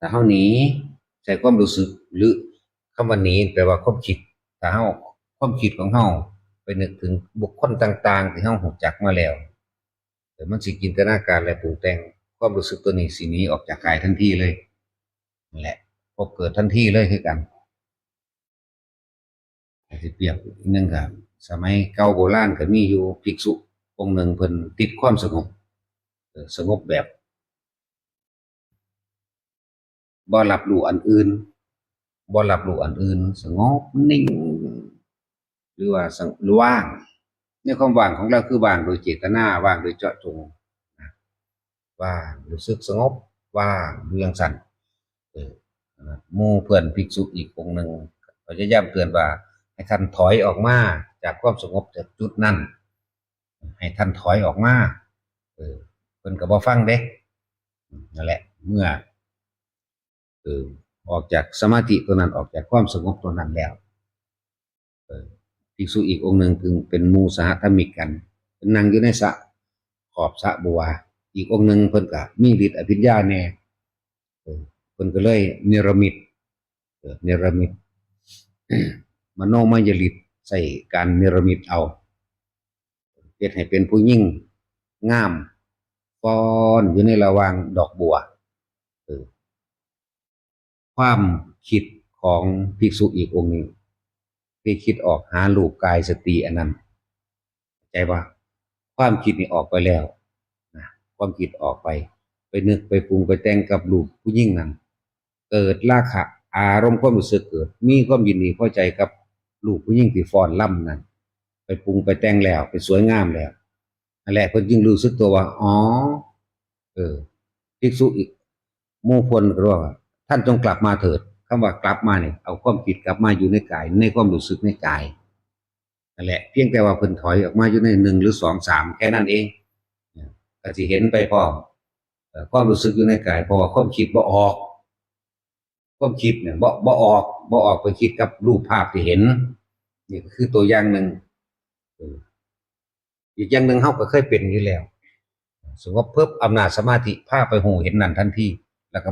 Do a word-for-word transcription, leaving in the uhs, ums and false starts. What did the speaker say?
ถ้าเฮาหนีใส่ความรู้สึก หรือคำว่าหนีแปลว่าความคิด ถ้าเฮาความคิดของเฮาไปนึกถึงบุคคลต่างๆที่เฮารู้จักมาแล้ว แต่มันสิจินตนาการและปรุงแต่ง ความรู้สึกตัวนี้สิหนีออกจากกายทันทีเลย นั่นแหละ พบเกิดทันทีเลยคือกัน อาจสิเปรียบอีกหนึ่งก็สมัยเก่าโบราณก็มีอยู่ภิกษุองค์หนึ่งเพิ่นติดความสงบ เอ่อ สงบแบบบ่รับรู้อันอื่น บ่รับรู้อันอื่น สงบนิ่ง หรือว่าสง- ว่าง ในความว่างของเราคือว่างโดยเจตนา ว่างโดยเจาะจงนะ ว่าง รู้สึกสงบ ว่างอยู่จั่งซั้น เออ หมู่เพื่อนภิกษุอีกองค์หนึ่งพยายามเตือนว่า ให้ท่านถอยออกมาจากความสงบจากจุดนั้น ให้ท่านถอยออกมา เออ เพิ่นก็บ่ฟังเด้ นั่นแหละ เมื่อ เออ ออกจากสมาธิตัวนั้น ออกจากความสงบตัวนั้นแล้ว เออ ภิกษุอีกองค์หนึ่ง ซึ่งเป็นหมู่สหธรรมิกกัน เพิ่นนั่งอยู่ในสระ ขอบสระบัว อีกองค์หนึ่งเพิ่นก็มีฤทธิ์อภิญญาแน่ เออ เพิ่นก็เลยเนรมิต เออ เนรมิต มโนมยฤทธิ์ ใช้การเนรมิตเอา เฮ็ดให้เป็นผู้หญิงงาม ฟ้อนอยู่ในระหว่างดอกบัว เออ ความคิดของภิกษุอีกองค์นี้ ที่คิดออกหารูปกายสตรีอันนั้น เข้าใจบ่? ความคิดนี่ออกไปแล้วนะ ความคิดออกไป ไปนึกไปปรุงไปแต่งกับรูปผู้หญิงนั้น เกิดราคะ อารมณ์ความรู้สึกเกิด มีความยินดีพอใจกับรูปผู้หญิงที่ฟ้อนรำนั้น ไปปรุงไปแต่งแล้ว ไปสวยงามแล้ว นั่นแหละ เพิ่นจึงรู้สึกตัวว่า อ๋อ เออ ภิกษุอีกหมู่เพิ่นก็ว่า ท่านจงกลับมาเถิด คำว่ากลับมาเนี่ย เอาความคิดกลับมาอยู่ในกาย ในความรู้สึกในกาย นั่นแหละ เพียงแต่ว่าเพิ่นถอยออกมาอยู่ในหนึ่งหรือสอง สาม แค่นั้นเอง ก็สิเห็นไปพร้อม เอ่อ ความรู้สึกอยู่ในกาย เพราะว่าความคิดบ่ออก ความคิดเนี่ยบ่ บ่ออก บ่ออกไปคิดกับรูปภาพที่เห็น นี่ก็คือตัวอย่างหนึ่ง เออ อีกอย่างหนึ่งเฮาก็เคยเป็นอยู่แล้ว สงบปุ๊บ อำนาจสมาธิพาไปฮู้เห็นนั่นทันที แล้วก็